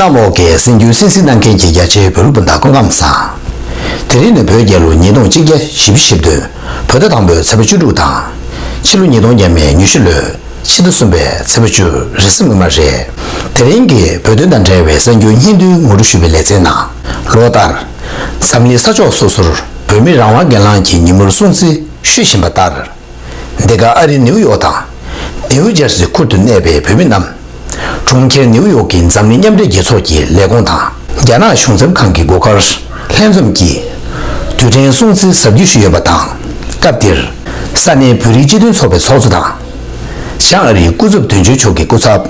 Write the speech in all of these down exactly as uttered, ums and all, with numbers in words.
གནམ་འོག་གི་གསར་འགྱུར་གསན་གཟིགས་གནང་མཁན་གྱི་རྒྱ་ཆེའི་བོད་རིགས་སྤུན་ཟླ་སྐུ་ཁམས་བཟང་། དེ་རིང་ནི་བོད་རྒྱལ་ལོ་ཉིས་སྟོང་གཅིག་བརྒྱ་བཞི་བཅུ་ཞེ་བདུན། བོད་ཟླ་དང་པོའི་ཚེས་པ་བཅུ་དྲུག་དང་། ཕྱི་ལོ་ཉིས་སྟོང་བརྒྱ་མེད་ཉི་ཤུ་ལོའི་ཕྱི་ཟླ་གསུམ་པའི་ཚེས་པ་བཅུ། རེས་གཟའ་མིག་དམར་རེད། དེ་རིང་གི་བོད་དོན་དང་འབྲེལ་བའི་གསར་འགྱུར་སྙིང་བསྡུས་ངོ་སྤྲོད་ཞུ་བའི་ལེ་ཚན་ནང་། ལོ་ལྟར། འཛམ་གླིང་ས་ཕྱོགས་སོ་སོར་བོད་མིའི་རང་དབང་སྒེར་ལངས་ཀྱི་ཉིན་མོར་སྲུང་བརྩི་ཞུ་བཞིན་པ་ལྟར། འདི་ག་ཨ་རིའི་ནིའུ་ཡོག་དང་། ནིའུ་ཇར་སིའི་ཁུལ་དུ་གནས་པའི་བོད་མི་རྣམས། གྲོང་ཁྱེར་ནིའུ་ཡོག་གི་འཛམ་གླིང་མཉམ་འབྲེལ་རྒྱལ་ཚོགས་ཀྱི་ལས་ཁུངས་དང་། རྒྱ་ནག་གཞུང་ཚབ་ཁང་གི་སྒོ་ཁར་ལྷན་འཛོམས་ཀྱིས་རྡུལ་ཕྲན་སྲུང་བརྩི་གཟབ་རྒྱས་ཞུས་ཡོད་པ་དང་། སྐབས་དེར། ས་གནས་བོད་རིགས་སྤྱི་མཐུན་ཚོགས་པའི་ཚོགས་གཙོ་དང་། བྱང་ཨ་རིའི་སྐུ་ཚབ་དོན་གཅོད་མཆོག་གི་སྐུ་ཚབ།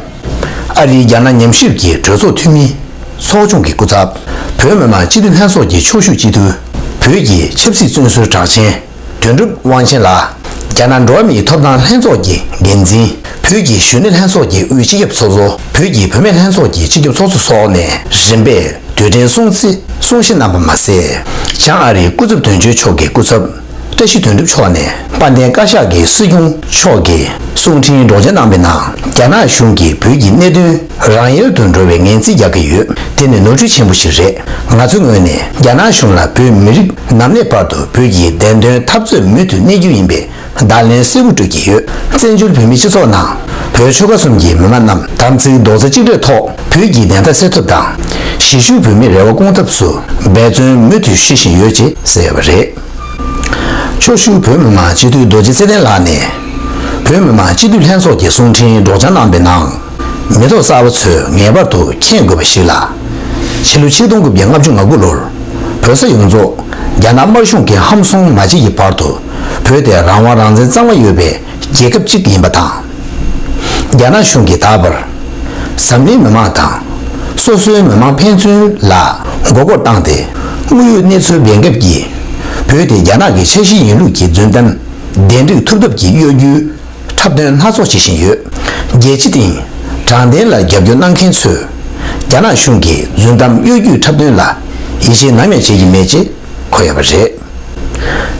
ཨ་རིའི་རྒྱ་ནག་ཉམས་ཞིབ་ཀྱི་གྲོས་ཚོགས་འཐུས་མི་ཚོགས་ཆུང་གི་སྐུ་ཚབ། བོད་མི་མང་སྤྱི་འཐུས་ལྷན་ཚོགས་ཀྱི་ཕྱོགས་བཞུགས་སྤྱི་འཐུས། བོད་ཀྱི་ཆབ་སྲིད་བཙོན་ཟུར་གྲགས་ཅན། དོན་གྲུབ་དབང་ཆེན་ལགས། རྒྱ་ནག་འགྲོ་བ་མིའི་ཐོབ་ཐང་ལྷན་ཚོགས་ཀྱི་འགན་འཛིན། བོད་ཀྱི་གཞོན་ནུ་ལྷན་ཚོགས་ཀྱི་དབུས་སྤྱི་ཁྱབ་ཚོགས་གཙོ། བོད་ཀྱི་བུད་མེད་ལྷན་ཚོགས་ཀྱི་སྤྱི་ཁྱབ་ཚོགས་གཙོ་སོགས་ནས་རིམ་པས་རྡུལ་ཕྲན་སྲུང་བརྩི་གསུང་བཤད་གནང་པ་མ་ཟད། བྱང་ཨ་རིའི་སྐུ་ཚབ་དོན་གཅོད་མཆོག་གི་སྐུ་ཚབ། བཀྲ་ཤིས་དོན་གྲུབ་མཆོག་ནས་དཔལ་ལྡན་བཀའ་ཤག་གི་སྲིད་སྐྱོང་མཆོག་གི་གསུང་འཕྲིན་སྒྲོག་སྦྱང་གནང་པའི་ནང་། རྒྱ་ནག་གཞུང་གིས་བོད་ཀྱི་གནད་དོན་རང་ཡལ་དུ་འགྲོ་བའི་ངན་རྩིས་རྒྱག་གི་ཡོད། དེ་ནི་ནོར་འཁྲུལ་ཆེན་པོ་ཞིག་རེད། ང་ཚོའི་ངོས་ནས་རྒྱ་ནག་གཞུང་ལ་བོད་མི་རིགས་ནམ་གནས་བར་དུ་བོད་ཀྱི་བདེན་དོན་འཐབ་རྩོད་མུ་མཐུད་གནས་རྒྱུ་ཡིན་པའི་བརྡ་ལན་གསལ་པོ་སྤྲོད་ཀྱི་ཡོད། བཙན་བྱོལ་བོད་མིའི་སྤྱི་ཚོགས་ནང་བོད་ཆོལ་ཁ་གསུམ་གྱི་མི་མང་རྣམས་དམ་ཚིག་རྡོག་རྩ་གཅིག་སྒྲིལ་ཐོག་བོད་ཀྱི་བདེན་མཐའ་གསལ་ཐབས་དང་། གཞིས་བཞུགས་བོད་མིའི་རེ་བ་སྐོང་ཐབས་སུ་འབད་བརྩོན་མུ་མཐུད་ཞུ་བཞིན་ཡོད་ཅེས་གསལ་ཡོད་པ་རེད། ཕྱོགས་བཞུགས་བོད་མི་མང་སྤྱི་འཐུས་རྡོ་རྗེ་ཚེ་བརྟན་ལགས་ནས། བོད་མི་མང་སྤྱི་འཐུས་ལྷན་ཚོགས་ཀྱི་གསུང་འཕྲིན་སྒྲོག་སྦྱང་གནང་པའི་ནང་། མི་ཐོག་གསར་པ་ཚོས་ངེས་པར་དུ་མཁྱེན་དགོས་པ་ཞིག་ལ། ཕྱི་ལོ་ཆིག་སྟོང་དགུ་བརྒྱ་ལྔ་བཅུ་ང་དགུ་ལོར་བོད་ས་ཡོངས་རྫོགས་རྒྱ་ནག་དམར་གཞུང་གིས་ཧམ་བཟུང་མ་བྱེད་ཀྱི་བར་དུ་བོད་དེ་རང་དབང་རང་བཙན་གཙང་མ་ཡོད་པའི་རྒྱལ་ཁབ་ཅིག་ཡིན་པ་དང་། རྒྱ་ནག་གཞུང་གིས་ད་བར་འཛམ་གླིང་མི་མང་དང་སོ་སོའི་མི་མང་ཕན་ཚུན་ལ་མགོ་སྐོར་བཏང་སྟེ། དངོས་ཡོད་གནས་ཚུལ་སྦས་འགེབས་ཀྱིས་བོད་དེ་རྒྱ་ནག་གི་འཆར་གཞི་ཡིན་ལུགས་ཀྱི་རྫུན་གཏམ་གདན་འདྲེན་ཐུབ་ཐབས་ཀྱི་གཡོ་སྒྱུའི་འཁྲབ་སྟོན་སྣ་ཚོགས་བྱེད་བཞིན་ཡོད། རྒྱལ་སྤྱི་སྟེང་དྲང་བདེན་ལ་རྒྱབ་སྐྱོར་གནང་མཁན་ཚོས་རྒྱ་ནག་གཞུང་གི་རྫུན་གཏམ་གཡོ་སྒྱུའི་འཁྲབ་སྟོན་ལ་ཡིད་ཆེས་ནམ་ཡང་བྱེད་ཀྱི་མེད་ཅེས་འཁོད་ཡོད་པ་རེད།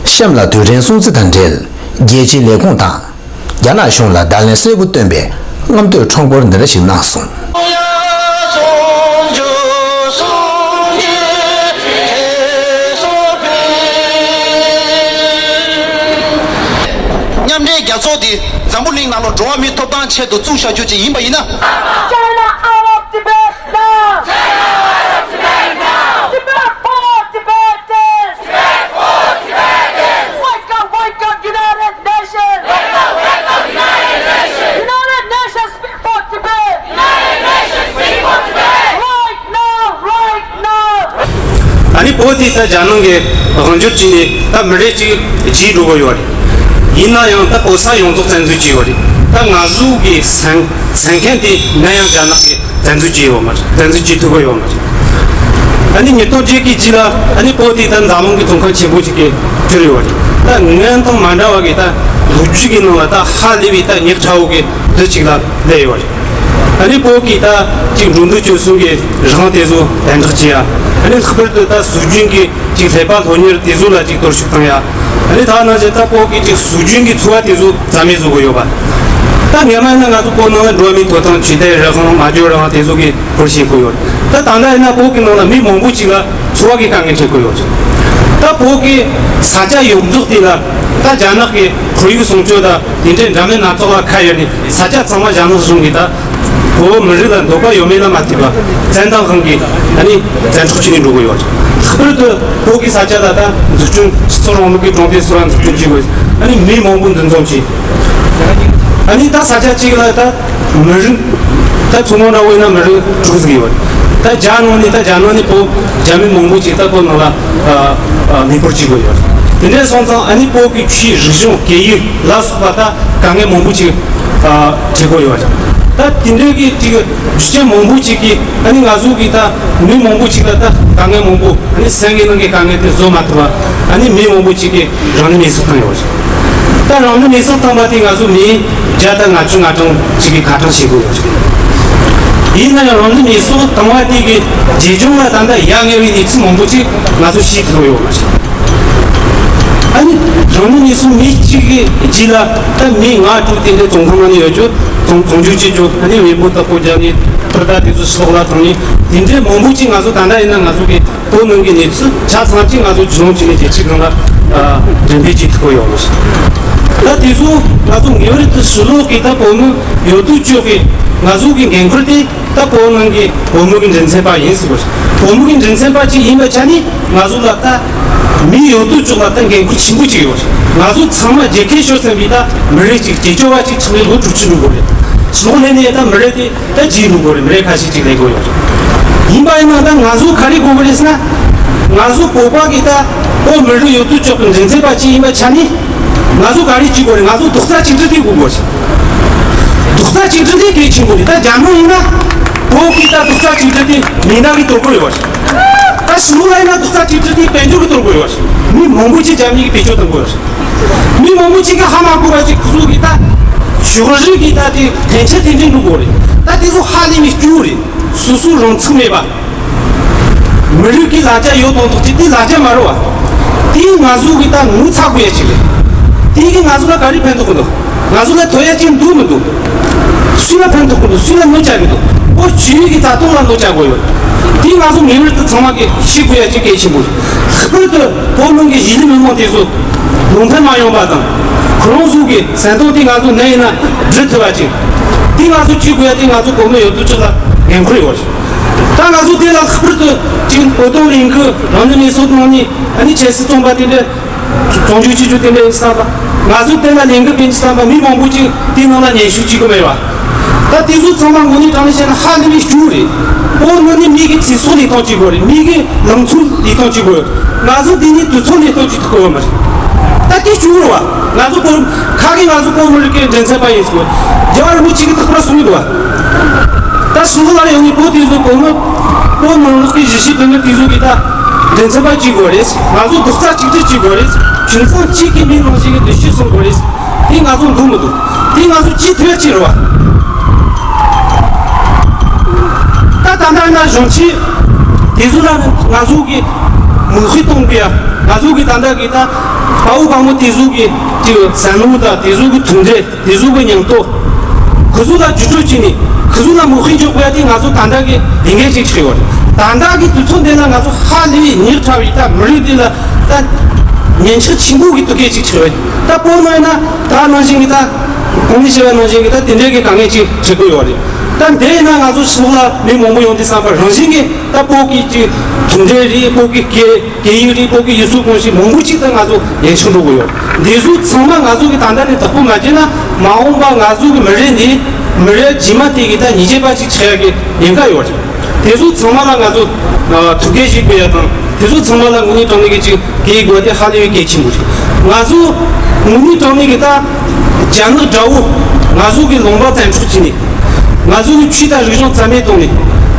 གཤམ་ལ་རྡུལ་ཕྲན་སྲུང་བརྩི་དང་འབྲེལ་རྒྱལ་སྤྱིའི་ལས་ཁུངས་དང་། རྒྱ་ནག་གཞུང་ལ་བརྡ་ལན་གསལ་པོ་བཏོན་པའི་རྔམ་སྟོན་ཁྲོམ་སྐོར་འདི་འདྲ་ཞིག་གནང་སོང་། མཉམ་འབྲེལ་རྒྱལ་ཚོགས་འདི་འཛམ་བུ་གླིང་ནང་ལ་འགྲོ་བ་མིའི་ཐོབ་ཐང་ཆེད་དུ་བཙུགས་བཞག་རྒྱུ་ཅིག་ཡིན་པ་ཡིན་ན། China out of Tibet now! China out of Tibet now! Tibet for Tibetans! Tibet for Tibetans! Wake up, wake up, United Nations! Wake up, wake up, United Nations! United Nations speak for Tibet! United Nations speak for Tibet! Right now, right now! ཨ་ནི་བོད་དེ་ད་རྒྱ་ནག་གི་དབང་སྒྱུར་བྱས་ནས་ད་མི་རེ་གཅིག་རྗེས་འགྲོ་གི་ཡོད་རེད། ཡིན་ན་ཡང་ད་བོད་ས་ཡོངས་རྫོགས་བཙན་འཛུལ་བྱས་ཡོད་རེད། ད་ང་ཚོ་གི་སེམས་སེམས་ཁམས་དེ་ནམ་ཡང་རྒྱ་ནག་གི་བཙན་འཛུལ་བྱས་ཡོད་མ་རེད། བཙན་འཛུལ་བྱེད་ཐུབ་ཀྱི་ཡོད་མ་རེད། ཨ་ནི་ཉིས་སྟོང་བརྒྱད་ཀྱི་རྗེས་ལ་ཨ་ནི་བོད་དེ་ད་འཛམ་གླིང་གི་ཚོང་ཁང་ཆེན་པོ་ཅིག་གི་གྱུར་ཡོད་རེད། ད་སྔོན་དང་མ་འདྲ་བ་གི་ད་ལོ་རྒྱུས་ཀྱི་ནང་ལ་ད་ཧ་ལས་པའི་ད་ཉག་ཕྲ་བོ་གི་དུས་ཅིག་ལ་སླེབས་ཡོད་རེད། ཨ་ནི་བོད་ཀྱི་ད་ཅིག་འགྲོ་འདུག་སྤྱོད་གསུམ་གྱི་རང་དེ་ཚོ་དམ་དྲག་བྱེད་ཡ། ཨ་ནི་ལྷག་པར་དུ་ད་སྲོལ་རྒྱུན་གྱི་ཅིག་ལྷས་པ་སློབ་གཉེར་དེ་ཚོ་ལ་ཅིག་གཏོར་བཤིག་བཏང་ཡ། ཨ་ནི་ད་ནང་བཞིན་ད་བོད་ཀྱི་ཅིག་སྲོལ་རྒྱུན་གྱི་འཚོ་བ་དེ་ཚོ་རྩ་མེད་བཟོ་གི་ཡོད་པ། ད་སྔོན་མ་ཡིན་ན་ང་ཚོ་བོད་ནང་ལ་འགྲོ་བ་མིའི་ཐོབ་ཐང་ཇི་ལྟར་རང་དབང་མ་འཇོག་རང་དབང་དེ་ཚོ་གི་སྐོར་བཤད་གི་ཡོད། ད་ད་ལྟ་ཡིན་ན་བོད་ཀྱི་ནང་ལ་མི་མང་པོ་ཅིག་ལ་འཚོ་བ་གི་དཀའ་ངལ་འཕྲད་གི་ཡོད། ད་བོད་ཀྱི་ས་ཆ་ཡོངས་རྫོགས་དེ་ལ་ད་རྒྱ་ནག་གི་ཁོར་ཡུག་སྲུང་སྐྱོབ་དང་དེ་འདྲའི་འདྲ་མིན་སྣ་ཚོགས་ལ་ཁ་གཡར་ནས་ས་ཆ་ཚང་མ་རྒྱ་ནག་གཞུང་གིས་ད་བོད་མི་རིགས་ལ་འདོད་པ་ཡོད་མེད་ལ་མ་ལྟོས་པ་བཙན་དབང་གིས་ཨ་ནི་བཙན་འཕྲོག་བྱས་ནས་འགྲོ་གི་ཡོད། ལྷག་པར་དུ་བོད་ཀྱི་ས་ཆ་ལ་ད་འཛུགས་སྐྲུན་སྤྱི་ཚོགས་རིང་ལུགས་ཀྱི་གྲོང་སྡེ་སོགས་ལ་འཛུགས་སྐྲུན་བྱེད་དགོས། ཨ་ནི་མི་མང་པོ་འདུ་འཛོམས་བྱས། ཨ་ནི་ད་ས་ཆ་གཅིག་ལ་ད་མི་རིགས་ད་མཚོ་མོ་འདྲ་བོ་ཡིན་ན་མི་རིགས་དྲུག་ཟིག་ཡོད། ད་རྒྱ་ནང་ནས་ད་རྒྱ་ནང་ནས་བོད་རྒྱ་མི་མང་པོ་ཅིག་ད་བོད་ནང་ལ་ཨ་ཨ་མེད་པར་བྱེད་དགོས་ཡོད། དེ་འདྲ་སོང་ཙང་ཨ་ནི་བོད་ཀྱི་ཆོས་རིག་གཞུང་སྐད་ཡིག་ལ་སོགས་པ་ད་དཀའ་ངལ་མང་པོ་ཅིག་ཨ་འཕྲད་དགོས་ཡོད། ད་དེ་འདྲའི་གི་ཅིག་རྒྱུ་རྐྱེན་མང་པོ་ཅིག་གིས་ཨ་ནི་ང་ཚོ་གི་ད་མི་མང་པོ་ཅིག་ལ་ད་དཀའ་ངལ་མང་པོ། ཨ་ནི་སེམས་ཀྱི་ནང་གི་དཀའ་ངལ་དེ་བཟོད་མ་ཐུབ་པ། ཨ་ནི་མི་མང་པོ་ཅིག་གིས་རང་ལུས་མེར་སྲེག་བཏང་ཡོད་ཅིག་ད་རང་ལུས་མེར་སྲེག་བཏང་པ་དེ་ང་ཚོ་མི་བརྒྱ་དང་ལྔ་བཅུ་ང་གྲངས་ཅིག་གིས་ཁ་གྲངས་བྱེད་དགོས་ཡོད་ཅིག་ཡིན་ན་ཡང་རང་ལུས་མེར་སྲེག་བཏང་བ་དེ་གི་རྗེས་འབྲང་ལ་ད་ལྟ་ཡ་ང་བའི་གནས་ཚུལ་མང་པོ་ཅིག་ང་ཚོ་ཤེས་ཐུབ་ཡོད་མ་ཅིག་ཨ་ནི་རང་ལུས་མེར་སྲེག་མི་གཅིག་གི་རྗེས་ལ་ད་མི་ལྔ་དྲུག་དེ་འདྲའི་བཙོན་ཁང་ནང་ནས་ཡོད་རྒྱུ། བཙོན་བཙོན་འཇུག་བྱེད་རྒྱུ། ཨ་ནི་བེམ་པོ་བདག་པོ་རྒྱག་ནས། པར་ད་དེ་ཚོ་ཕྱི་ལོགས་ལ་བཏང་ནས་དེ་འདྲའི་མང་པོ་ཅིག་ང་ཚོ་ད་ལྟ་ཡིན་ན་ང་ཚོ་གི་བོད་ནང་གི་གནས་ཚུལ་ཆ་ཚང་ཅིག་ང་ཚོ་ཇི་ལོང་བྱས་ནས་རྒྱལ་སྤྱིའི་སྒང་ལ་འགྲེམས་སྤེལ་བྱེད་ཐུབ་ཀྱི་ཡོད་རེད། ད་དེ་ཚོ་ང་ཚོ་ངེས་པར་དུ་ཕྱི་ལོགས་ཀྱི་ད་བོད་མི་ཡོད་དོ་ཅོག་གི་ང་ཚོ་གི་འགན་ཁུར་དེ་ད་བོད་ནང་གི་བོད་མི་གི་མགྲིན་ཚབ་པ་ཡིན་ཟེར་བ་རེད། བོད་མི་གི་མགྲིན་ཚབ་པ་ཅིག་ཡིན་པའི་ཆ་ནས་ང་ཚོ་ལ་ད་མི་ཡོད་དོ་ཅོག་ལ་ད་འགན་ཁུར་ཆེན་པོ་ཅིག་ཡོད་རེད། ང་ཚོ་ཚང་མ་རྒྱལ་ཁའི་ཤོར་ཟིན་པའི་ད་མི་རིགས་ཅིག་རྒྱལ་སྐྱོབ་པ་ཅིག་ཆགས་ནས་ལོ་དྲུག་ཅུ་འགྲོ་དགོས་རེད། ཕྱི་ལོགས་ལ་ནས་ད་མི་རིགས་དེ། ད་རྗེས་ལུས་དགོས་རེད། མི་རིགས་ཁ་ཤས་ཅིག་ལས་དགོས་ཡོད་རེད། ཡིན་པ་ཡིན་ན་ད་ང་ཚོ་ག་རེ་དགོས་ཀྱི་རེད་ཟེར་ན། ང་ཚོ་བོད་པ་གི་ད་བོད་མི་རིགས་ཡོད་དོ་ཅོག་གི་མགྲིན་ཚབ་པ་ཅིག་ཡིན་པའི་ཆ་ནས། ང་ཚོ་ག་རེ་བྱེད་དགོས་རེད། ང་ཚོ་རྡོག་རྩ་གཅིག་སྒྲིལ་དེ་དགོས་དགོས་རེད། རྡོག་རྩ་གཅིག་སྒྲིལ་དེ་གལ་ཆེན་པོ་རེད། ད་རྒྱ་ནག་ཡིན་ན་བོད་ཀྱི་ད་རྡོག་རྩ་གཅིག་སྒྲིལ་དེ་མི་སྣ་གིས་གཏོར་དགོས་ཡོད་རེད། ད་ཕྱི་ལོགས་ལ་ཡིན་ན་རྡོག་རྩ་གཅིག་སྒྲིལ་དེ་དཔལ་འབྱོར་གིས་གཏོར་དགོས་ཡོད་རེད། མི་མང་པོ་ཅིག་རྒྱ་མི་གིས་བེད་སྤྱོད་གཏོང་དགོས་ཡོད་རེད། མི་མང་པོ་ཅིག་གིས་ཧ་མ་གོ་བ་ཅིག་ཁོ་ཚོ་གིས་ད་ཕྱོགས་རིས་ཀྱི་ད་དེ་འཐེན་འཁྱེར་དེ་འདྲ་འགྲོ་དགོས་རེད། ད་དེ་ཚོ་ཧ་ལས་པའི་སྐྱོ་བོ་རེད། སོ་སོའི་རང་ཚུགས་མེད་པ། མི་རིགས་ཀྱི་ལ་རྒྱ་ཡོད་དང་ཐོག་ཅིག་དེ་ལ་རྒྱ་མ་རེད་བ། དེ་ང་ཚོ་གིས་ད་ངོ་ཚ་དགོས་ཡ་ཅིག་རེད། དེ་གིས་ང་ཚོ་ལ་ག་རེ་ཕན་ཐོགས་ཀྱི་འདུག་ང་ཚོ་ལ་ཐོབ་ཡ་ཅིག་འདུག་མི་འདུག་སུ་ལ་ཕན་ཐོགས་ཀྱི་འདུག་སུ་ལ་གནོད་བྱ་གི་འདུག་ཨོ་ཆུ་ཡུལ་གྱི་རྩ་དོན་ལ་གནོད་བྱ་དགོས་ཡོད། དེ་ང་ཚོ་ངེས་པར་དུ་ཚང་མ་གིས་ཤེས་དགོས་ཡ་ཅིག་གལ་ཆེན་པོ་རེད། ལྷག་པར་དུ་བོད་ནང་གི་གཞིས་ལུས་མི་མང་དེ་ཚོ་ལུང་འདྲེན་མ་ཡོང་བ་དང་། ཁོ་རང་ཚོ་གི་སེམས་གཏམ་དེ་ང་ཚོ་ནས་ཡིན་ན་འབྲི་ཐུབ་པ་ཅིག་དེ་ང་ཚོ་བྱེད་དགོས་ཡ་དེ་ང་ཚོ་བོད་མི་ཡོད་དོ་ཅོག་ལ་འགན་ཁུར་ཡོད་རེད། ད་ང་ཚོ་དེ་ལ་ལྷག་པར་དུ་ཅིག་བོད་དོན་ལས་འགུལ་རང་ཉིད་ནས་སོ་ནང་ནས་ཨ་ནི་ཆབ་སྲིད་བཙོན་པ་དེ་འདྲ། གྲོང་ཆོག་ཆེ་ཆུང་དེ་འདྲ་ཡིན་བསམ་པ། ང་ཚོ་དེ་ལ་ལས་འགུལ་སྤེལ་བསམ་པ་མི་མང་པོ་ཅིག་དེའི་ནང་ལ་མཉམ་ཞུགས་བྱེད་ཀྱི་མེད་པ། ད་དེ་ཚོ་ཚང་མ་དངོས་གནས་དྲང་གནས་བཤད་ན་ཧ་ལས་པའི་སྐྱོ་བོ་རེད། བོད་ནང་ནས་མི་གི་ཚེ་སྲོག་ལས་གཏོང་བྱེད་དགོས་རེད། མི་གི་ལང་ཚོ་ལས་གཏོང་བྱེད་དགོས་རེད། ང་ཚོ་འདི་ནས་དུས་ཚོད་ལས་གཏོང་བྱེད་ཐུབ་ཀྱི་ཡོད་མ་རེད། ད་དེ་སྐྱོ་བོ་རེད་བ། ང་ཚོ་བོད་ཁ་གི་ང་ཚོ་བོད་མི་རིགས་ཀྱི་མགྲིན་ཚབ་པ་ཡིན་ཟེར་བ། རྒྱལ་བ་རིན་པོ་ཆེ་གིས་རྟག་པར་གསུངས་ཡོད་བ། ད་ཕྱི་ལོགས་ལ་ཡོང་ནས་བོད་དེ་ཚོ་བོད་མི་བོད་མི་རིགས་ཀྱི་གཞིས་བྱེས་བོད་མི་དེ་ཚོ་གིས་ད་མགྲིན་ཚབ་པ་བྱེད་དགོས་རེད། ང་ཚོ་རྡོག་རྩ་གཅིག་སྒྲིལ་བྱེད་དགོས་རེད། ཁྱིམ་ཚང་གཅིག་གི་མི་ནང་བཞིན་གྱི་འདུ་ཤེས་བཟུང་དགོས་རེད། དེ་ང་ཚོ་འདུག་མི་འདུག་དེ་ང་ཚོ་ཅི་ཐུབ་ཡ་ཅི་རེད་བ། ད་ད་ལྟ་ན་གཞོན་སྐྱེས་དེ་ཚོ་ལ་ང་ཚོ་གི་མིག་དཔེ་གཏོང་དགོས་ཡ། ང་ཚོ་གི་ད་ལྟ་གི་ད་དཔའ་བོ་དཔའ་མོ་དེ་ཚོ་གི་ཅིག་བསམ་བློ་དང་དེ་ཚོ་གི་མཐུན་སྒྲིལ། དེ་ཚོ་གི་མཉམ་དུ། ཁོ་ཚོ་ལ་བརྒྱུད་སྤྲོད་བྱས་ནས་ཁོ་ཚོ་ལ་མིག་དཔེ་འཇོག་དགོས་ཡ་དེ་ང་ཚོ་ད་ལྟ་གི་ལས་འགན་ཅིག་ཆགས་ཡོད་རེད། ད་ལྟ་གི་དུས་ཚོད་འདི་ལ་ང་ཚོ་ཧ་ལས་པའི་ཉག་ཕྲ་བའི་ད་མི་རིགས་འདི་ལ་ད་ཉེན་ཆེ་ཆེན་པོ་གི་དུས་སྐབས་ཅིག་ཆགས་ཡོད་རེད། ད་བོད་ནང་ཡིན་ན་ད་ནང་བཞིན་གི་ད་གོང་ནས་བཤད་པ་ནང་བཞིན་གི་ད་དེ་འདྲའི་གི་དཀའ་ངལ་ཅིག་འཕྲད་ཀྱི་ཡོད་རེད། ད་འདི་ཡིན་ན་ང་ཚོ་ཕྱི་ལོགས་ལ་མི་མང་པོ་ཡོང་དུས་ཙམ་པ་རང་བཞིན་གི་ད་བོད་ཀྱི་ཅིག་གྲུབ་འབྲས་རེད། བོད་ཀྱི་སྐད། སྐད་ཡིག་རེད། བོད་ཀྱི་ཡུལ་སྲོལ་གོམས་གཤིས་མང་པོ་ཅིག་ད་ང་ཚོ་ཉམས་ཆག་འགྲོ་གི་ཡོད། འདི་ཚོ་ཚང་མ་ང་ཚོ་གི་ད་ལྟ་ནས་བདག་པོ་མ་བྱས་ན་མ་འོངས་པ་ང་ཚོ་གི་མི་རིགས་འདི་མི་རིགས་རྗེས་མ་དེ་གི་ད་ཉེས་ཆད་པ་ཅིག་ཆགས་ཡ་གི་ཉེན་ཁ་ཡོད་རེད། དེ་ཚོ་ཚང་མ་ལ་ང་ཚོ་ཨ་ཐུགས་འགན་བཞེས་དགོས་ཡ་དང་། དེ་ཚོ་ཚང་མ་ལ་དངོས་གནས་དྲང་གནས་གི་ཅིག་གི་དགོས་དེ་ཧ་ལས་པའི་གལ་ཆེན་པོ་རེད། ང་ཚོ་དངོས་གནས་དྲང་གནས་གི་ད་རྒྱ་ནག་དགྲ་བོ་ང་ཚོ་གི་ལུང་པ་བཙན་འཕྲོག་བྱས་ནས། ང་ཚོ་གི་ཆོས་དང་རིག་གཞུང་རྩ་མེད་བཏང་ནས།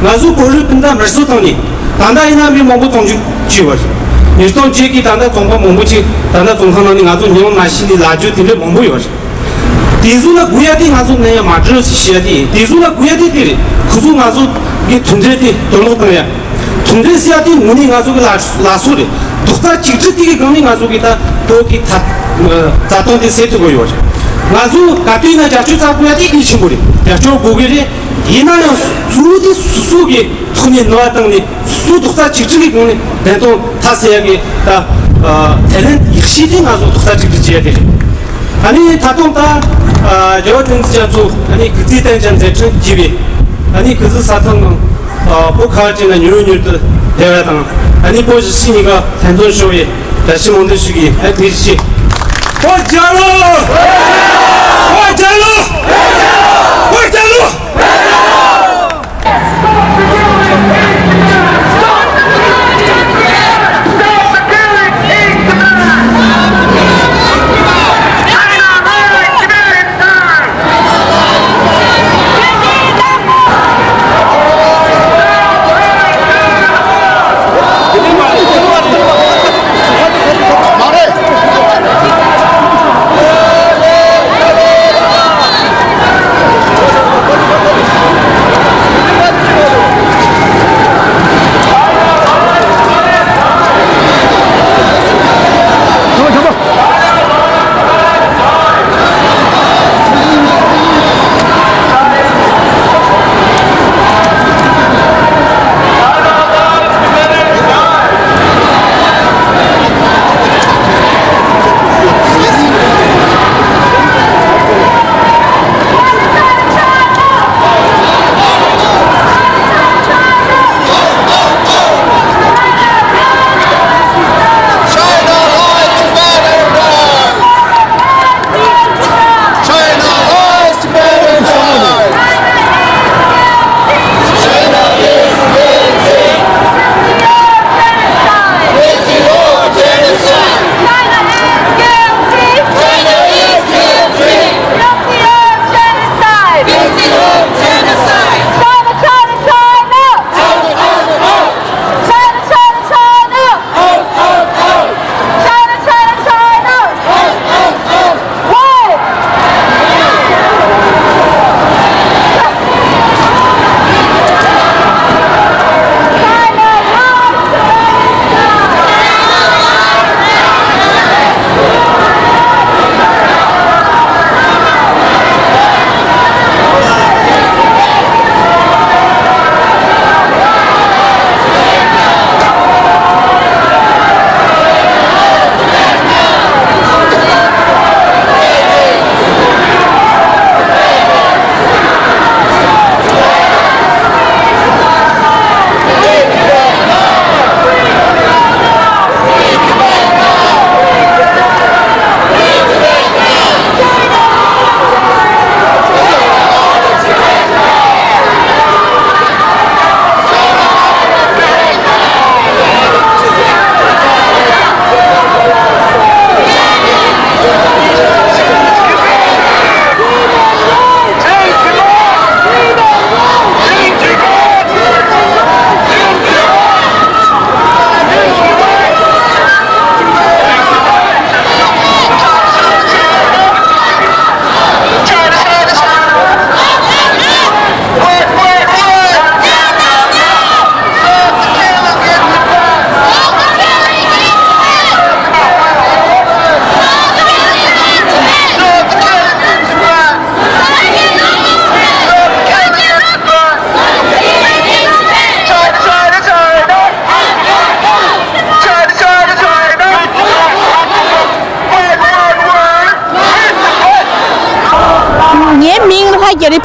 ང་ཚོ་བོད་རིགས་སྤུན་ཟླ་མེར་སྲེག་བཏང་ནས། ད་ལྟ་ཡིན་ན་མི་མང་པོ་བཙོན་འཇུག་བྱས་པ་རེད། ཉིས་སྟོང་བརྒྱད་ཀྱི་ད་ལྟ་བཙོན་པ་མང་པོ་ཅིག་ད་ལྟ་བཙོན་ཁང་ནང་ནས་ང་ཚོ་མྱོང་མ་ཤེས་ནས་ལབ་རྒྱུ་དེ་འདྲ་མང་པོ་ཡོད་རེད། དེ་ཚོ་ལ་དགོས་ཡ་དེ་ང་ཚོ་ནས་ཡང་མ་འགྲོ་ཞེས་བཤད་ཡ་དེ་ཡིན། དེ་ཚོ་ལ་དགོས་ཡ་དེ་དེ་རེད། ཁོ་ཚོ་ང་ཚོ་གི་མཐུན་སྒྲིལ་དེ་གཏོར་བརླག་བཏང་ཡ། མཐུན་སྒྲིལ་ཟེར་ཡ་དེ་དངོས་གནས་ང་ཚོ་གི་ལ་ལ་སོ་རེད། རྡོག་རྩ་གཅིག་སྒྲིལ་དེ་གི་སྒང་ནས་ང་ཚོ་གི་ད་བོད་ཀྱི་ད་རྩ་དོན་དེ་སེལ་ཐུབ་དགོས་ཡོད་རེད། ང་ཚོ་ག་དུས་ན་རྒྱབ་སྐྱོར་རྩ་དགོས་ཡ་དེ་གལ་ཆེན་པོ་རེད། རྒྱབ་སྐྱོར་དགོས་གི་རེད། ཡིན་ན་ཡང་གཙོ་བོ་དེ་སོ་སོ་གི་ཐོག་ནས་ནུས་པ་བཏང་ནས་སོ་སོ་རྡོག་རྩ་གཅིག་སྒྲིལ་གྱི་སྒང་ནས་བདེན་དོན་མཐའ་གསལ་ཡ་གི་ད་ཨ་ཐའི་ལེན་ཡག་ཤོས་དེ་ང་ཚོ་རྡོག་རྩ་གཅིག་སྒྲིལ་བྱེད་ཡ་དེ་རེད། ཨ་ནི་ད་དུང་ད་ཨ་རྒྱལ་བ་བསྟན་འཛིན་རྒྱ་མཚོ་ཨ་ནི་སྐུ་ཚེ་བརྟན་ཅིང་མཛད་འཕྲིན་རྒྱས་པའི་ཨ་ནི་སྐུ་གཟུགས་ས་ཐང་ནང་ཨ་བོད་ཁ་བ་ཅན་ལ་མྱུར་མྱུར་དུ་བདེ་བ་དང་། ཨ་ནི་བོད་གཞིས་བྱེས་གཉིས་ཀ་ལྷན་འཛོམས་ཤོར་བའི་བཀྲ་ཤིས་སྨོན་འདུན་ཞུ་གི་ཡིན། ཨ་ཐུགས་རྗེ་ཆེ། བོད་རྒྱལ་ལོ། བོད་རྒྱལ་ལོ། བོད་རྒྱལ་ལོ།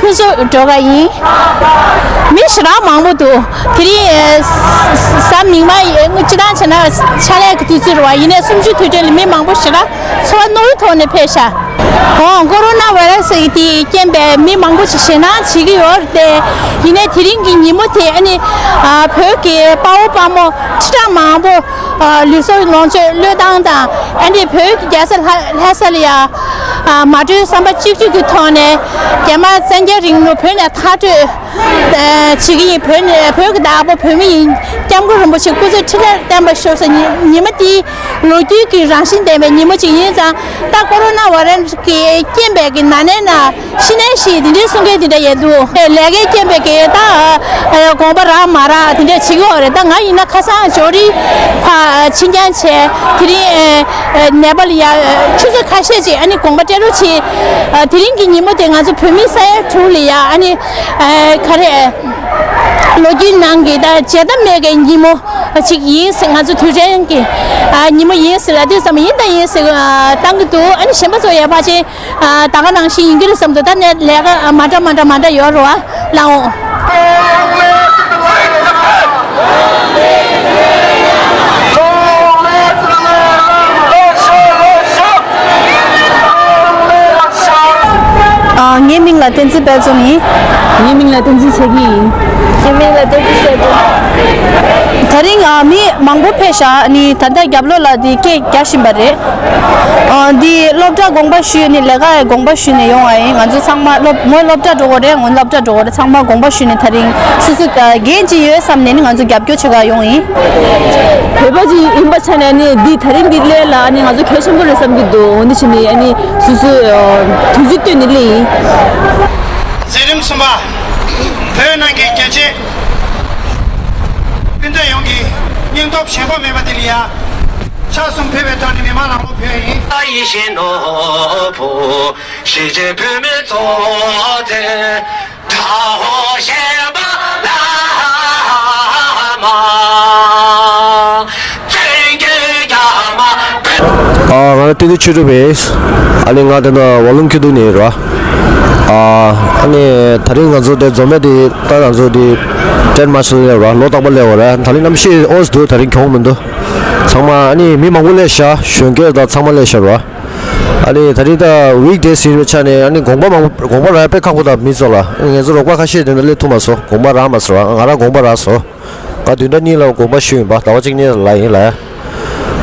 ཕུན་ཚོགས་སྒྲོལ་དཀར་ཡིན། མི་ཞེ་དྲག་མང་པོ་འདུག་དེ་རིང་ཨེ་ས་མིག་དམར་ཨེ་སྤྱི་བཏང་བྱས་ན་ཕྱག་ལས་ཀྱི་དུས་ཚོད་རེད་བ། ཡིན་ནའི་གསུམ་བཅུའི་དུས་དྲན་ལ་མི་མང་པོ་ཞེ་དྲག་འཚོ་བ་རྣོ་བའི་ཐོག་ནས་ཕེབས་ཤག་ཨོ་ཀོ་རོ་ན་ཝའི་ར་སི་དེ་རྐྱེན་པས་མི་མང་པོ་ཞིག་ཞེད་སྣང་བྱེད་ཀྱི་ཡོད་རེད་དེ། ཡིན་ནའི་དེ་རིང་གི་ཉིན་མོ་དེ་ཨ་ནི་ཨ་བོད་ཀྱི་དཔའ་བོ་དཔའ་མོ་ཁྲི་ཕྲག་མང་པོ་ཨ་ལུས་སྲོག་ལོངས་སྤྱོད་བློས་བཏང་དང་། ཨ་ནི་བོད་ཀྱི་རྒྱལ་ས་ལྷ་ལྷ་ས་ལ་ཡ་ཨ་མ་གྲོས་བསམ་པ་གཅིག་གྱུར་གྱི་ཐོག་ནས་རྒྱ་དམར་བཙན་རྒྱལ་རིང་ལུགས་བོད་ནས་མཐར་སྐྲོད་ཨ་བྱེད་ཀྱི་ཡིན། བོད་ནས་བོད་ཀྱི་བདག་པོ་བོད་མི་ཡིན། སྐྱབས་མགོན་རིན་པོ་ཆེ་སྐུ་ཚེ་ཁྲི་ལོར་བརྟན་པར་ཤོག་ཟེར། ཉི་ཉི་མ་དེའི་ལོ་རྒྱུས་ཀྱི་རང་བཞིན་ལྡན་པའི་ཉིན་མོ་ཅིག་ཡིན་ཙང་། ད་ཀོ་རོ་ན་ཝའི་ར་སི་གི་རྐྱེན་པས་ཀྱི་ན་ནས་ན་ཤི་ནས་ཤི་དེ་འདྲའི་གསུང་མཁན་དེ་འདྲ་ཡོད་འདུག་ལས་ཀའི་རྐྱེན་པས་ཀྱི་ད་ཨ་དགོངས་པ་རག་མ་རག་དེ་འདྲ་བྱེད་ཀྱི་ཡོད་རེད། ད་ང་ཡིན་ན་ཁ་སང་ཇོ་རི་ཕ་ཕྱི་འགྱངས་བྱས། དེ་རིང་ཨ་ནེ་པ་ལ་ཡ་ཆུ་ཚོད་ཁ་ཤས་ཅིག་ཨ་ནི་དགོངས་པ་སྤྲད་རོགས་བྱེད། ཨ་དེ་རིང་གི་ཉིན་མོ་དེ་ང་ཚོ་བོད་མི་ས་ཡ་དྲུག་ལ་ཡ་ཨ་ནི་ཨ་ག་རེ་ལོ་རྒྱུས་ནང་གི་ད་བརྗེད་ཐབས་མེད་ཀྱི་ཉིན་མོ་ཅིག་ཡིན་ཟེར། ང་ཚོ་དུས་དྲན་གྱི་ཨ་ཉིན་མོ་ཡིན་ཟེར་ལབ་དུས་ཙམ་ཡིན་ད་ཡིན་ཟེར་ཨ་བཏང་གི་འདུག་ཨ་ནི་གཞན་པ་ཚོ་ཡ་ཕལ་ཆེར་ཨ་ད་ག་ནང་བཞིན་ཡིན་གྱི་རེད་བསམ་འདུག་ད་ནས་ལས་ཀ་མ་འདྲ་མ་འདྲ་མ་འདྲ་ཡོད་རེད་བ། ལགས་འོང་། ཨ། ངའི་མིང་ལ་བསྟན་འཛིན་དཔལ་འཛོམས་ཡིན། ངའི་མིང་ལ་བསྟན་འཛིན་ཚེ་སྐྱིད་ཡིན། ངའི་མིང་ལ་བསྟན་འཛིན་གསལ་སྒྲོན། དེ་རིང་ཨ་མི་མང་པོ་ཕེབས་ཤག་ཨ་ནི་ད་ལྟ་རྒྱབ་ལོགས་ལ་དེ་སྐད་རྒྱག་བཞིན་པ་རེད། ཨ་འདི་སློབ་གྲྭ་དགོངས་པ་ཞུས་ནས་ལས་ཀ་ཡི་དགོངས་པ་ཞུས་ནས་ཡོང་བ་ཡིན། ང་ཚོ་ཚང་མ་སློབ་མོ་སློབ་གྲྭ་འགྲོ་དགོས་རེད། ངོ་སློབ་གྲྭ་འགྲོ་དགོས་རེད། ཚང་མ་དགོངས་པ་ཞུས་ནས་དེ་རིང་སོ་སོ་འགན་ཅིག་ཡོད་བསམ་ནས་ནི་ང་ཚོ་རྒྱབ་སྐྱོར་བྱེད་ག་ཡོང་ཡིན། བོད་པ་ཅིག་ཡིན་པ་ཆ་ནས་ནི་འདི་དེ་རིང་འདི་སླེབས་ལ་ནི་ང་ཚོ་གལ་ཆེན་པོ་རེད་བསམ་གྱི་འདུག་འོ་འདི་བྱས་ནས་ཨ་ནི་སོ་སོའི་དུས་ཚོད་བཏོན་ནས་སླེབས་ཡིན། མཛད་རིམ་གསུམ་པ། བོད་ནང་གི་རྒྱལ་གཅེས་སྤུན་ཟླ་ཡོངས་ཀྱི་སྙིང་སྟོབས་ཞན་པ་མེད་པ་དེ་ལ་ཡ། ཕྱག་གསུམ་ཕུལ་བའི་ཐོག་ནས་མི་མང་ལ་ངོ་ཕུལ་ཡིན། ཡིད་བཞིན་ནོར་བུ་གཞིས་བྱེས་བོད་མི་གཙོ་བོ་དེ། དགྲ་བོ་གཞན་པ་ལ་མ། བཙན་གྱིས་རྒྱ་མ། ཨ། ང་ལ་བསྟན་འཛིན་ཆོས་གྲུབ་རེད། ཨ་ནི་ང་ད་ལྟ་ཝ་ལུང་ཁུ་ཏུ་ནས་རེད། ཨ། ཨ་ནི་དེ་རིང་ང་ཚོ་དེ་འཛོམས་ཡ་དེ་ད་ང་ཚོ་དེ་ཏྲེན་མར་ཆི་སླེབས་རེད། ལོ་རྟག་པར་སླེབས་པ་རེད། དེ་རིང་གནམ་གཤིས་འོ་ཙམ་འདུག་དེ་རིང་གྱོང་མི་འདུག་ཚང་མ་ཨ་ནི་མི་མང་པོ་སླེབས་ཤག་གཞོན་སྐྱེས་དང་ཚང་མ་སླེབས་ཤག་རེད། ཨ་ནི་དེ་རིང་ད་ཝིག་ཌེ་ཡིན་པའི་ཆ་ནས་ཨ་ནི་དགོངས་པ་མང་དགོངས་པ་རག་དཔེ་ཁག་པོ་དང་མི་ཚོ་ལ། ཨ་ནི་ང་ཚོ་རོགས་པ་ཁ་ཤས་དེ་འདྲ་སླེབས་ཐུབ་མ་སོང་། དགོངས་པ་རག་མ་སོང་། ང་རང་དགོངས་པ་རག་སོང་། ང་བདུན་ཕྲག་གཉིས་ལ་དགོངས་པ་ཞུས་ཡིན་པ། ཟླ་བ་གཅིག་གཉིས་ལ་ཡིན་ལ།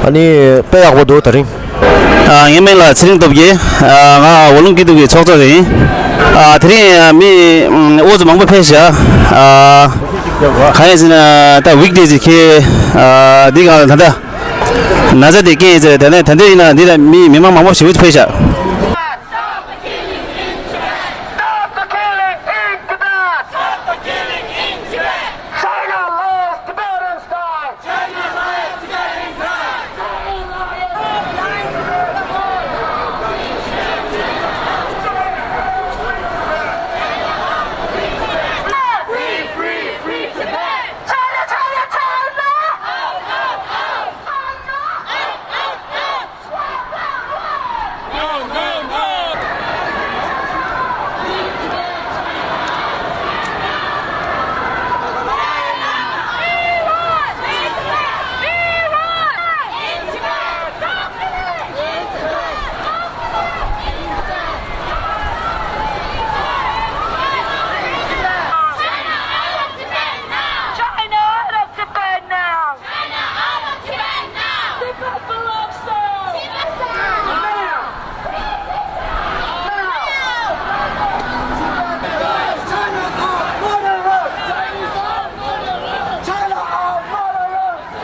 ཨ་ནི་དཔེ་ཡག་པོ་འདུག་དེ་རིང་། ཨ། ངའི་མིང་ལ་ཚེ་རིང་སྟོབས་རྒྱལ། ཨ། ང་ཝ་ལུང་ཀི་ཏུ་གི་ཚོགས་གཙོ་ཡིན། ཨ། དེ་རིང་མི་འོ་ཙམ་མང་པོ་ཕེབས་ཤག་ཨ། གང་ཡིན་ཟེར་ན་ད་ཝིག་ཌེ་ཟིག་ཁེ། ཨ། འདི་གང་ལ་ད་ལྟ་ན་ཚ་དེ་རྐྱེན་ཡིན་ཟེར། དེ་ནས་ད་འདི་ཡིན་ན་འདི་ལ་མི་མི་མང་མང་པོ་ཞེ་པོ་ཅིག་ཕེབས་ཤག Stop the killing in Tibet! Stop the killing in Tibet! China loves Tibetan style! China loves Tibetan style! Free, free, free Tibet! China, China, China! Out, out, out! China! Out, out, out! China, out of Tibet now! China, out of Tibet now! Tibet belongs to Tibet! Now! Now! China out, murderers! China out, murderers!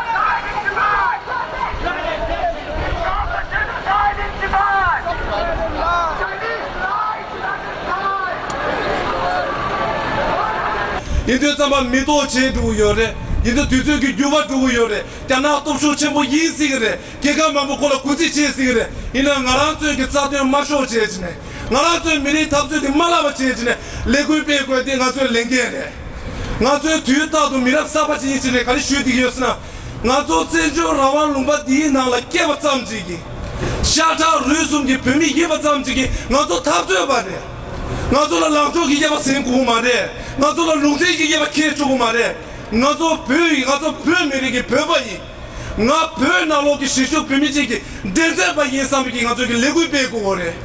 Genocide in Tibet! Genocide in Tibet! Chinese lie! ཡིན་དུས་ཙམ་པ་མི་ཐོག་བྱེད་འགྲོ་གི་ཡོད་རེད། ཡིན་དུས་དུས་ཚོད་ཀྱི་འགྱུར་བ་འགྲོ་གི་ཡོད་རེད། རྒྱ་ནག་སྟོབས་ཤུགས་ཆེན་པོ་ཡིན་སྲིད་ཀྱི་རེད། རྒྱལ་ཁབ་མང་པོ་ཁོ་ལ་གུས་བརྩི་བྱེད་སྲིད་ཀྱི་རེད། ཡིན་ནའང་ང་རང་ཚོའི་གི་རྩ་དོན་མ་ཤོར་བྱས་བྱས་ནས། ང་རང་ཚོའི་མི་རིགས་འཐབ་རྩོད་དེ་མ་བརླག་པ་བྱས་བྱས་ནས་ལས་འགུལ་སྤེལ་དགོས་དེ་ང་ཚོའི་ལས་འགན་རེད། ང་ཚོའི་དུས་རྟག་ཏུ་མི་རབས་གསར་པ་ཅིག་ཡིན་བྱས་ནས་ག་རེ་ཞུ་བསྡད་ཀྱི་ཡོད་ཟེར་ན། ང་ཚོ་བཙན་བྱོལ་རང་དབང་ལུང་པ་འདིའི་ནང་ལ་སྐྱེས་པ་ཙམ་ཅིག་གིས། ཤ་ཁྲག་རུས་གསུམ་གྱི་བོད་མི་ཡིན་པ་ཙམ་གཅིག་གིས་ང་ཚོ་འཐབ་རྩོད་པ་རེད། ང་ཚོ་ལ་ལངས་ཕྱོགས་ཀྱི་དབྱེ་བ་ཟིན་དགོས་མ་རེད། ང་ཚོ་ལ་ལུང་ཚན་གྱི་དབྱེ་བ་འཁེལ་ཆོག་གི་མ་རེད། ང་ཚོ་བོད་ཡིན། ང་ཚོ་བོད་མི་རིགས་ཀྱི་བོད་པ་ཡིན། ང་བོད་ནང་ལོགས་ཀྱི་གཞིས་བཞུགས་བོད་མི་གཅིག་གི་མགྲིན་ཚབ་པ་ཡིན་བསམ་པའི་གི་ང་ཚོ་གི་ལས་འགུལ་སྤེལ་དགོས་པ་རེད།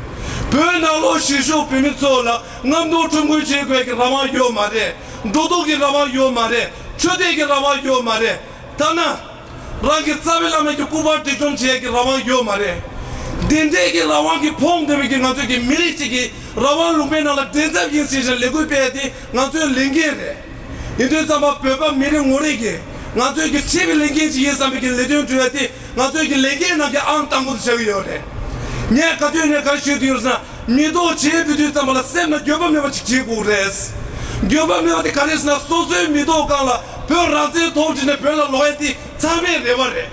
བོད་ནང་ལོགས་གཞིས་བཞུགས་བོད་མི་ཚོ་ལ་རྔམ་སྟོན་ཁྲོམ་སྐོར་བྱེད་དགོས་ཀྱི་རང་དབང་ཡོད་མ་རེད། འགྲོ་འདུག་གི་རང་དབང་ཡོད་མ་རེད། ཆོས་དད་ཀྱི་རང་དབང་ཡོད་མ་རེད། ཐ་ན། རང་གི་རྩ་བའི་བླ་མ་གི་སྐུ་པར་སྒྲིག་སྦྱོང་བྱེད་ཀྱི་རང་དབང་ཡོད་མ་རེད། འདི་འདྲའི་གི་རང་དབང་གི་ཕོངས་བསྡད་པའི་གི་ང་ཚོའི་གི་མི་རིགས་གཅིག་གི་རང་དབང་ལུང་པའི་ནང་ལ་མགྲིན་ཚབ་ཡིན་ཟེར་བཞིན་ལས་འགུལ་སྤེལ་ཏེ་ང་ཚོའི་ལས་འགན་རེད། ཡིན་དུས་ཙམ་པ་བོད་པ་མི་རེ་ངོ་རེ་གིས་ང་ཚོའི་གི་ཆེ་བའི་ལས་འགན་ཅིག་ཡིན་བསམ་པའི་གི་ལས་དོན་སྒྲུབ་ཡ་དེ་ང་ཚོའི་གི་ལས་འགན་ནང་གི་ཨང་དང་པོ་དུ་བཞག་གི་ཡོད་རེད། ངས་ག་དུས་ནས་ག་རེ་ཞུས་ཀྱི་ཡོད་ཟེར་ན། མི་ཐོག་བྱེད་ཕུལ་དུས་ཙམ་པ་ལ་སེམས་ལ་འགྱོད་པ་མེད་པ་ཅིག་བྱེད་དགོས་རེད། འགྱོད་པ་མེད་པ་དེ་ག་རེ་ཟེར་ན། སོ་སོའི་མི་ཐོག་སྒང་ལ་བོད་རང་བཙན་ཐོབ་བྱས་ནས་བོད་ལ་ལོག་ཡ་དེ་ཚང་མའི་རེ་བ་རེད།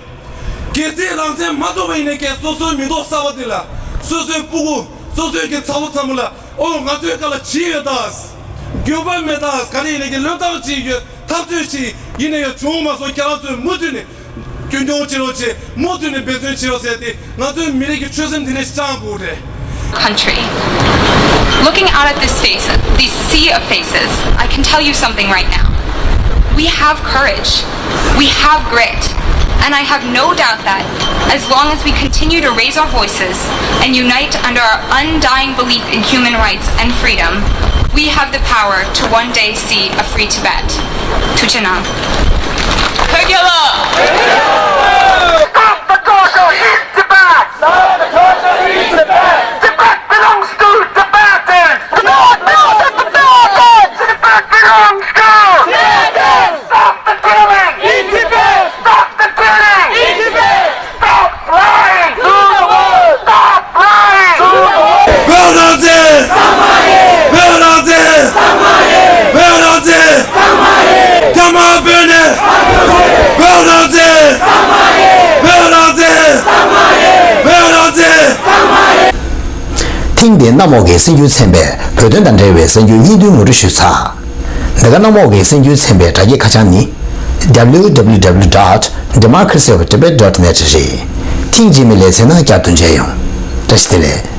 གལ་སྲིད་རང་བཙན་མ་ཐོབ་པ་ཡིན་ནའི་ཀྱང་སོ་སོའི་མི་ཐོག་གསར་པ་དེ་ལ། སོ་སོའི་སྤུ་གུ། སོ་སོའི་གི་ཚ་བོ་ཚ་མོ་ལ། ཨོ་ང་ཚོའི་སྒང་ལ་བྱེད་ཡོད་ད། འགྱོད་པ་མེད་ད། ག་རེ་ཡིན་ནའི་ཀྱང་བློས་བཏང་བྱེད་ཡོད། འཐབ་རྩོད་བྱེད་ཡིན་ནའི་ཡང་བྱུང་མ་སོང་། ཁྱེད་རང་ཚོས་མུ་མཐུད་ནས། རྒྱུན་འཁྱོངས་བྱེད་རོགས་བྱེད། མུ་མཐུད་ནས་འབད་བརྩོན་བྱེད་རོགས་ཟེར་ཏེ་ང་ཚོའི་མི་རིགས་ཀྱི་ཆོད་སེམས་འདི་ནས་བཅངས་དགོས་རེད། Country. Looking out at this face, this sea of faces, I can tell you something right now. We have courage. We have grit. And I have no doubt that as long as we continue to raise our voices and unite under our undying belief in human rights and freedom, we have the power to one day see a free Tibet. Tuchinam. Stop the torture in Tibet! Stop the torture in Tibet! Tibet belongs to Tibetans! No, no, to Tibetans! Tibet belongs to Tibetans! Stop the killing! In Tibet! Stop the killing! In Tibet! Stop lying! To the world! Stop lying! To the world! བོད་རང་བཙན། བོད་རང་བཙན། བོད་རང་བཙན། རྒྱ་དམར་བོད་ནས། བོད་རང་བཙན། བོད་རང་བཙན། བོད་རང་བཙན། ཐེངས་འདིའི་གནམ་འོག་གི་གསར་འགྱུར་ཚན་པས་བོད་དོན་དང་འབྲེལ་བའི་གསར་འགྱུར་སྙིང་བསྡུས་ངོ་སྤྲོད་ཞུས་ཚར། འདི་ག་གནམ་འོག་གི་གསར་འགྱུར་ཚན་པའི་དྲ་རྒྱའི་ཁ་བྱང་ནི། W W W dot democracy of tibet dot net རེད། ཐེངས་རྗེས་མའི་ལེ་ཚན་ནང་བསྐྱར་དུ་མཇལ་ཡོང་། བཀྲ་ཤིས་བདེ་ལེགས།